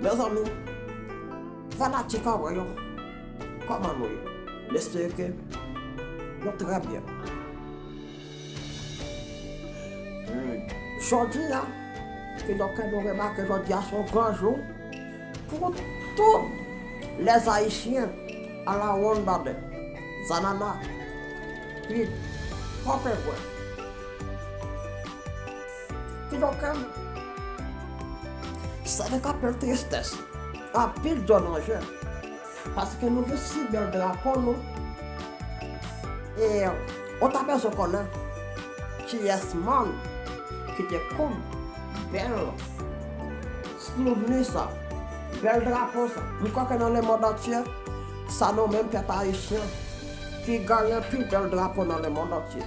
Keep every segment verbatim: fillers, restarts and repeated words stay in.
Mezanmi, fanatik an mwen yo, kòman nou ye? M espere ke nou trè byen. Hmm. Jodi a, kidonk nou remake jodi a se yon gran jou pou tout lèzayisyen a la ronn badè, zanana, pit, pòpegwè. Kidonk, sa avèk anpil tristès, anpil dlo nan je, paske nou gen si bèl drapo nou, e ou ta bezwen konnen kiyès mann ki te koud bèl souvni sa, bèl drapo sa. M kwè ke nan lemonn antye, sa nou menm pèp ayisyen ki genyen pi bèl drapo nan lemonn antye.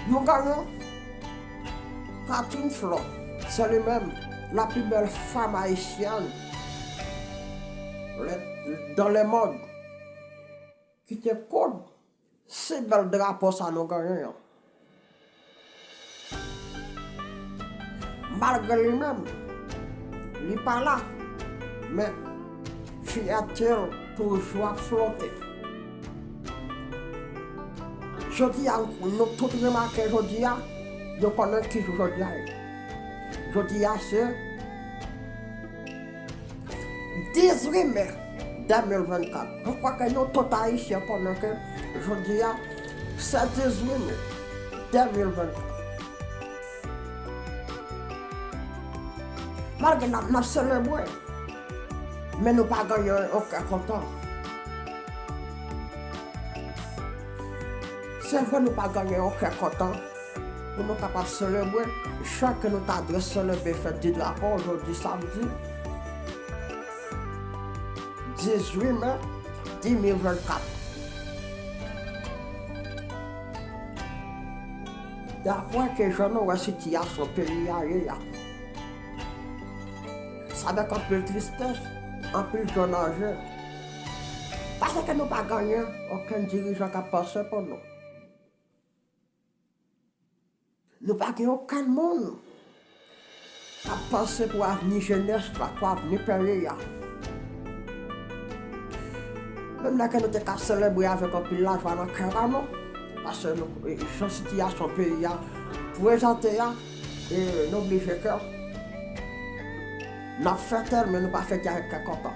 Nou genyen Catherine Flore, se li menm la pi bèl fanm ayisyèn le, dans le monde, ki te koud si bèl drapo sa nou genyen an. Malgre li menm, li pa la, men fyète l toujou ap flote. Jodi a, nou tout remake jodi a, nou konnen ki jou jodi a ye. Jodi a se dizuit me de mil vennkat. M kwè ke nou tout ayisyen konnen ke jodi a se dizuit me de mil vennkat. Malgre n ap, n ap selebre, men nou pa genyen yon kè kontan. Se vre nou pa genyen yon kè kontan pou nou kapab selebre, jan ke nou ta dwe selebre fèt di drapo jodi samdi dizuit me de mil vennkat. Daprè ke jan nou wè sitiyasyon peyi a ye a, se avèk anpil tristès, anpil dlo nan je, paske nou pa genyen okenn dirijan k ap panse pou nou. Nou pa gen okenn moun k ap panse pou avni jenès la, pou avni peyi a. Menm lè ke nou te ka selebre avèk anpil lajwa nan kè a nou, paske nou, e, jan sitiyasyon peyi a prezante a, e, nou blije ke n ap fete l, men nou pa fete avèk kè kontan.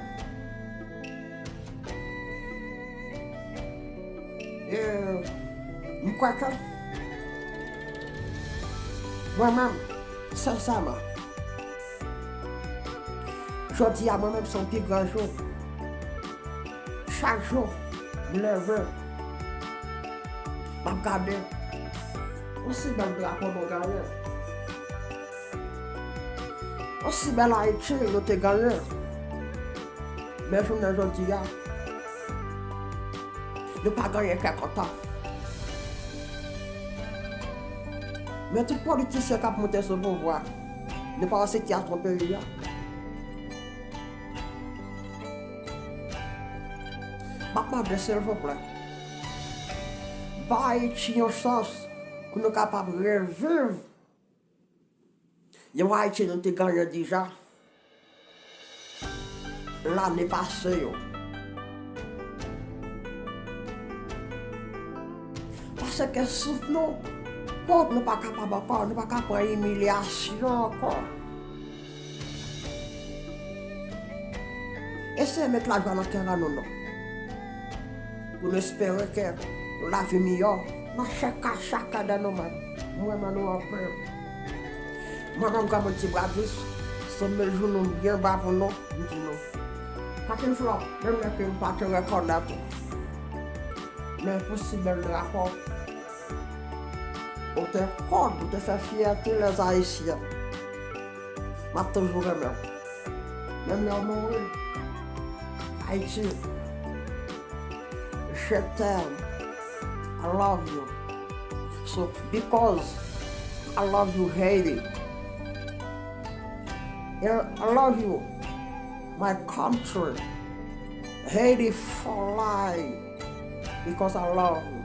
E, m kwè ke mwen menm, sensèman, jodi a mwen menm se yon pi gran jou. Chak jou, m leve, m ap gade yon si bèl drapo nou genyen. Yon si bèl Ayiti nou te genyen. Men jounen jodi a, nou pa genyen kè kontan. Men tout politisyen k ap monte sou pouvwa, nou pa wè sitiyasyon peyi a. M ap mande, silvouplè, bay Ayiti yon chans pou nou kapab reviv yon Ayiti nou te genyen deja lane pase yo. Paske souf nou kout, nou pa kapab ankò, nou pa ka pran imilyasyon ankò. Eseye met lajwa nan kè a nou non. Pou nou espere ke yon lavi miyò nan chak ka, chak ka de nou menm. M renmen nou anpil. Mwen menm, granmoun Ti Bradis, se met jounou m byen ba pou nou, m di nou. Catherine Flore, menm lè ke m pa te rekònèt ou, men pou si bèl drapo ou te koud, ou te fè fyète lèzayisyen, m ap toujou renmen w. Menm lè w mouri, Ayiti, je t'aime, I love you. So, because I love you, Haiti, and I love you, my country, Haiti for life, because I love you.